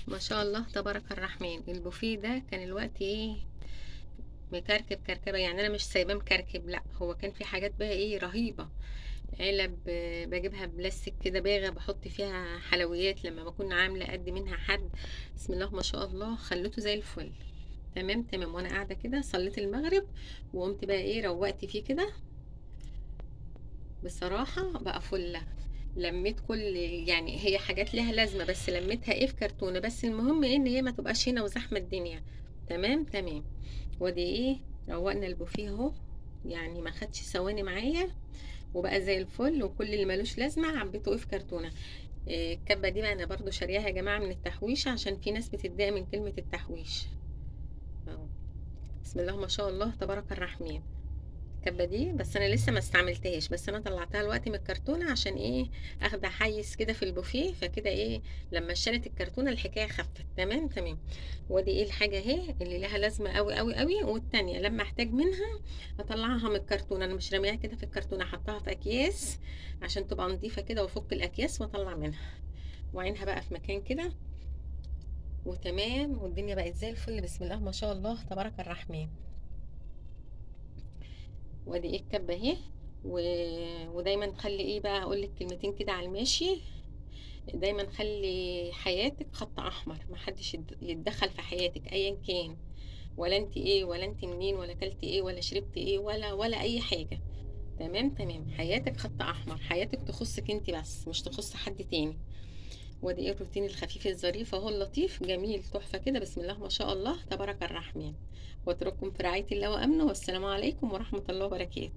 ما شاء الله تبارك الرحمن. البوفيه ده كان الوقت ايه مكركب كركبه، يعني انا مش سايباه مكركب، لا هو كان في حاجات بقى ايه رهيبة، علب بجيبها بلاستيك كده باغه بحط فيها حلويات لما بكون عامله قد منها حد. بسم الله ما شاء الله خليته زي الفل. تمام تمام. وانا قاعدة كده صليت المغرب وقمت بقى ايه روقت فيه كده، بصراحة بقى فله. لميت كل يعني هي حاجات لها لازمه بس لميتها ايه في كرتونة، بس المهم ايه ان هي ما تبقاش هنا وزحمه الدنيا. تمام تمام. وادي ايه روقنا البوفيه اهو، يعني ما خدش ثواني معايا وبقى زي الفل، وكل اللي ملوش لازمه عبيته ايه في كرتونة. الكبه دي بقى انا برضو شارياها يا جماعة من التحويش، عشان في ناس بتتضايق من كلمة التحويش اهو. بسم الله ما شاء الله تبارك الرحمن. الكبه دي بس انا لسه ما استعملتهاش، بس انا طلعتها الوقت من الكرتونه عشان ايه اخده حيز كده في البوفيه، فكده ايه لما شالت الكرتونه الحكاية خفت. تمام تمام. وادي ايه الحاجة اهي اللي لها لازمه قوي قوي قوي، والتانية لما احتاج منها اطلعها من الكرتونه، انا مش رامياها كده في الكرتونه، حطاها في اكياس عشان تبقى نظيفة كده، وافك الاكياس واطلع منها وعينها بقى في مكان كده وتمام، والدنيا بقت زي الفل. بسم الله ما شاء الله تبارك الرحمن. وادي ايه الكبه اهي. ودايما خلي ايه بقى، اقول لك كلمتين كده على الماشي، دايما خلي حياتك خط احمر، ما حدش يتدخل في حياتك ايا كان، ولا انت ايه ولا انت منين ولا اكلتي ايه ولا شربتي ايه ولا اي حاجة. تمام تمام. حياتك خط احمر، حياتك تخصك انت بس مش تخص حد تاني. وادي ايه الروتين الخفيف الظريف اهو اللطيف جميل تحفة كده. بسم الله ما شاء الله تبارك الرحمن. واترككم في رعاية الله وامنه، والسلام عليكم ورحمة الله وبركاته.